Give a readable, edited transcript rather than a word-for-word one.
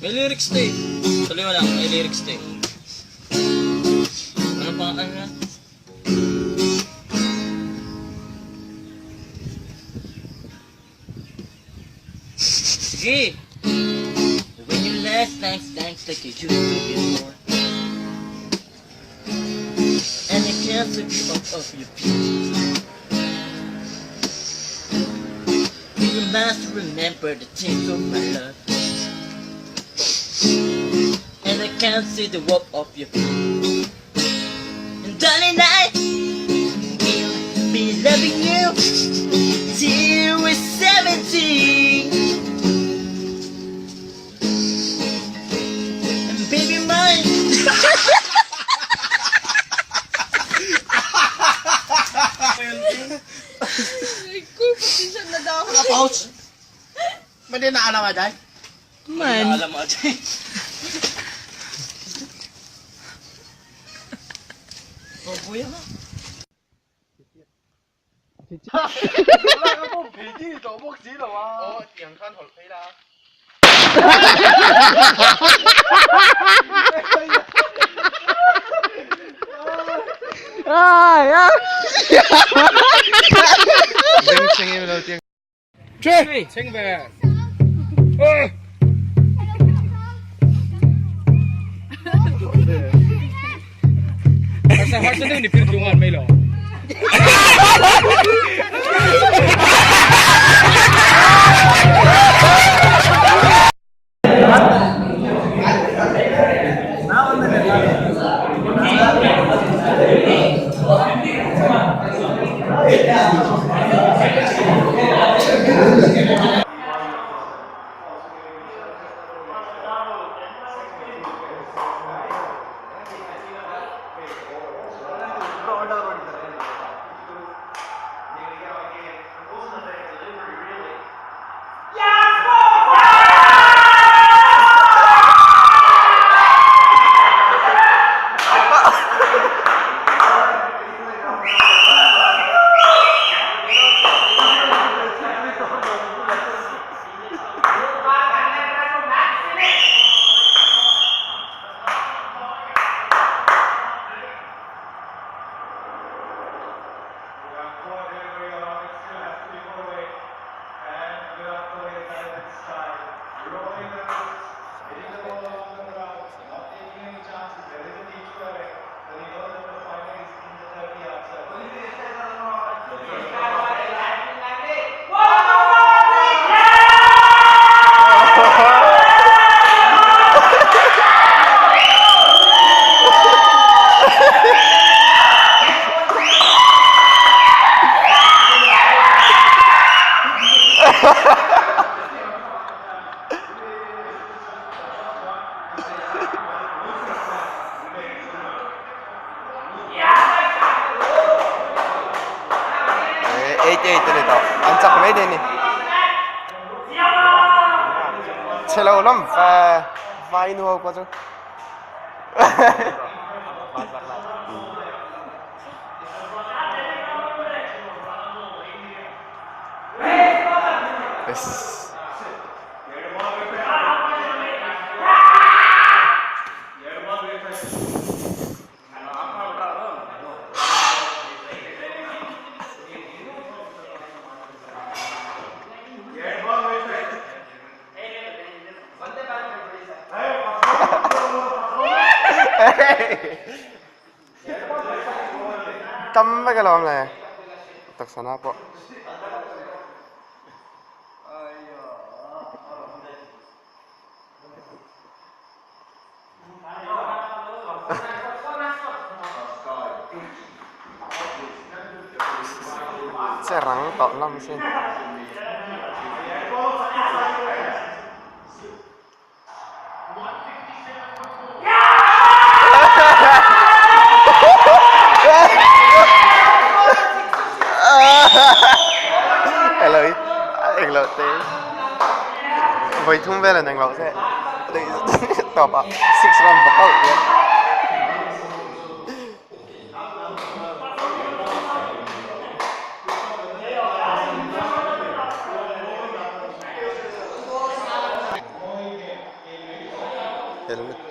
May lyrics to eh. Tuloy mo lang, may lyrics to eh. Ano pa ano na? Sige! When you last dance, dance like you used to before. And I can't sweep you off of your feet. You must remember the things of my love. And I can't see the walk of your feet. And darling, I will be loving you till we're 70. And baby, mine. Ay, ko, pati siya na daw. Pouch. Hindi na alam aday. Man. Alam mo, Ajay. Oh, kuya ka. 88 ani tawh an chak mai daih a ni chhe lo lam va vai nu ho pawh chu Tam vek alawm le taksa na pawh. Che rang tawh lam sin. Hello, englo te. Voi thum vel an englo che. Tawpah six round bawk auh hian. Helmet.